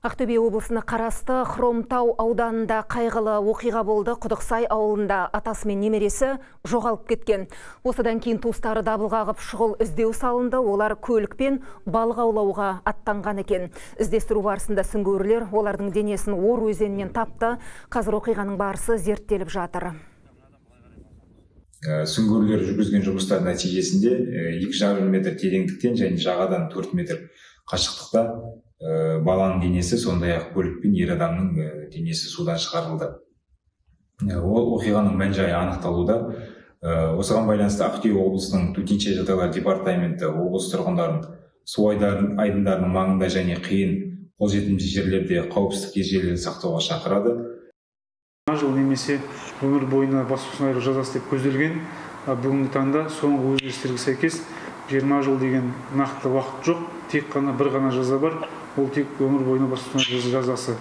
Ақтөбе облысына қарасты Хромтау ауданында қайғылы оқиға болды. Құдықсай ауылында атасы мен немересі жоғалып кеткен. Осыдан кейін туыстары дабыл қағып, шұғыл іздеу салынды. Олар көлікпен балық аулауға аттанған екен. Іздестіру барысында сүңгуірлер олардың денесін Ор өзенінен тапты. Қазір оқиғаның барысы зерттеліп жатыр. Сүңгуірлер жүргізген жұмыстар нәтижесінде 2,5 метр тереңдіктен және жағадан 4 метр қашықтықта баланың денесі, сондай-ақ көлік пен ер адамның денесі судан шығарылды. Ол оқиғаның мән-жайы анықталуда. Осыған байланысты Ақтөбе облысының төтенше жағдайлар департаменті облыс тұрғындарын су айдындарының маңында және қиын қолжетімді жерлерде қауіпсіздік ережелерін сақтауға шақырады. Жыл немесе өмір бойына бас бостандығынан айыру жазасы деп көзделген. Бүгінгі таңда соңғы өзгерістерге сәйкес 20 жыл деген нақты уақыт жоқ, тек қана бір ғана жаза бар, ол тек өмір бойына бас бостандығынан айыру жазасы.